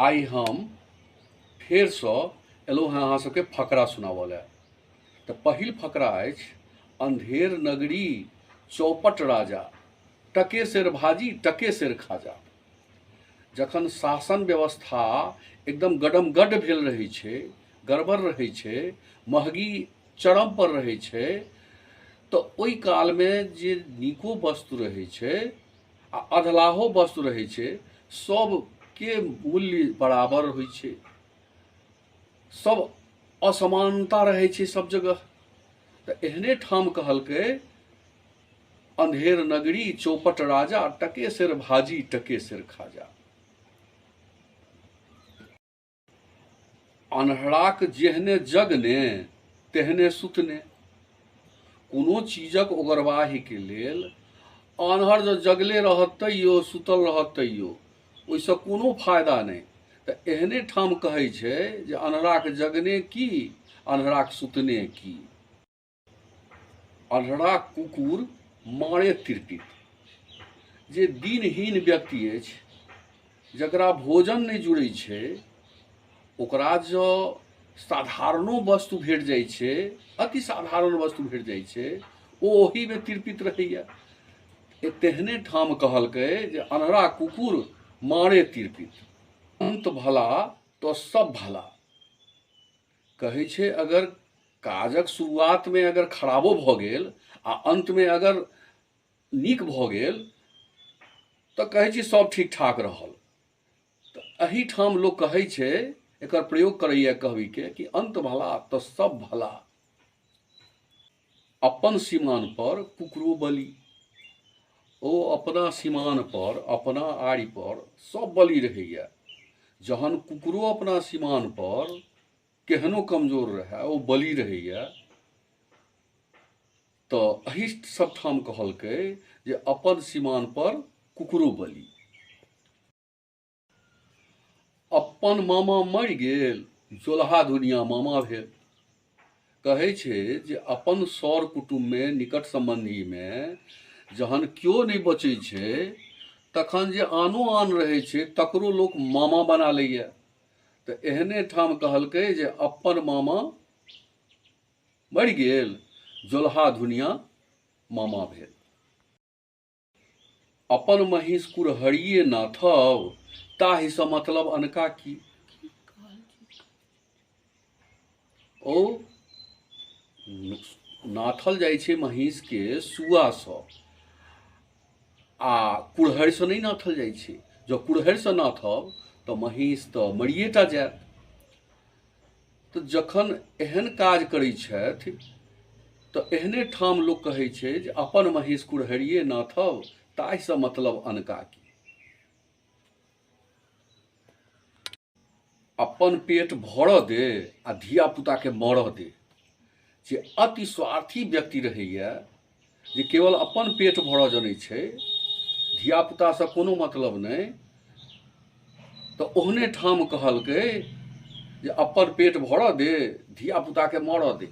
आइ हम फेरसँ एलहुँ हेँ अहाँ सबके फकरा सुनाबऽ लए। तऽ पहिल फकरा अछि अन्धेर नगरी चौपट राजा, टके सेर भाजी टके सेर खाजा। जखन शासन व्यवस्था एकदम गडमगड भेल रहै छै, गड़बड़ रहै छै, महगी चरम पर रहै छै, तऽ ओहि कालमे जे नीको वस्तु रहै छै आ अधलाहो वस्तु रहै छै, सबके मूल्य बराबर होइ छै, सब असमानता रहै छै सब जगह। तऽ एहने ठाम कहलकै अन्धेर नगरी चौपट राजा, टके सेर भाजी टके सेर खाजा। अन्हराक जेहने जगने तेहने सुतने। कोनो चीजक ओगरवाहीके लेल आन्हर जँ जगले रहत तैयो, सुतल रहत तैयो, ओहिसँ कोनो फायदा नहि। तऽ एहने ठाम कहै छै जे अन्हराक जगने की, अन्हराक सुतने की। अन्हरा कुकुर मारे तिरपित। जे दिनहीन व्यक्ति अछि, जकरा भोजन नहि जुड़ै छै, ओकरा जँ साधारणो वस्तु भेट जाइ छै, अति साधारण वस्तु भेट जाइ छै, ओ ओहीमे तिरपित रहैए। तेहने ठाम कहलकै जे अन्हरा कुकुर मारे तिरपित। अन्त भला तऽ सब भला। कहै छै अगर काजक शुरुआतमे अगर खराबो भऽ गेल आ अन्तमे अगर नीक भऽ गेल तऽ कहै छै सब ठीक ठाक रहल। तऽ एहिठाम लोक कहै छै, एकर प्रयोग करैए कहबीके कि अन्त भला तऽ सब भला। अपन सीमान पर कुकरो बलि। ओ अपना सीमान पर, अपना आड़ि पर सब बलि रहैए। जहन कुकरो अपना सीमान पर केहनो कमजोर रहए ओ बलि रहैए, तऽ एहि सब ठाम कहलकै जे अपन सीमान पर कुकरो बलि। अपन मामा मरि गेल, जोलहा दुनिया मामा भेल। कहै छै जे अपन सर कुटुम्बमे, निकट सम्बन्धीमे जहन केओ नहि बचै छै, तखन जे आनो आन रहै छै तकरो लोक मामा बना लैए। तऽ एहने ठाम कहलकै जे अपन मामा मरि गेल, जोलहा दुनिया मामा भेल। अपन महींस कुरहरिये नाथब, ताहिसँ मतलब अनका की। ओ नाथल जाइ छै महींसके सुआसँ, आ कुरहरिसँ नहि नाथल जाइ छै। जँ कुरहरिसँ नाथब तऽ महींस तऽ मरिए टा जायत। तऽ जखन एहन काज करै छथि तऽ एहने ठाम लोक कहै छै जे अपन महींस कुरहरिये नाथब, ताहिसँ मतलब अनका की। अपन पेट भरऽ दे आ धियापुताके मरऽ दे। जे अति स्वार्थी व्यक्ति रहैए, जे केवल अपन पेट भरऽ जनै छै, धियापुतासँ कोनो मतलब नहि, तऽ ओहने ठाम कहलकै जे अपन पेट भरऽ दे, धियापुताके मरऽ दे।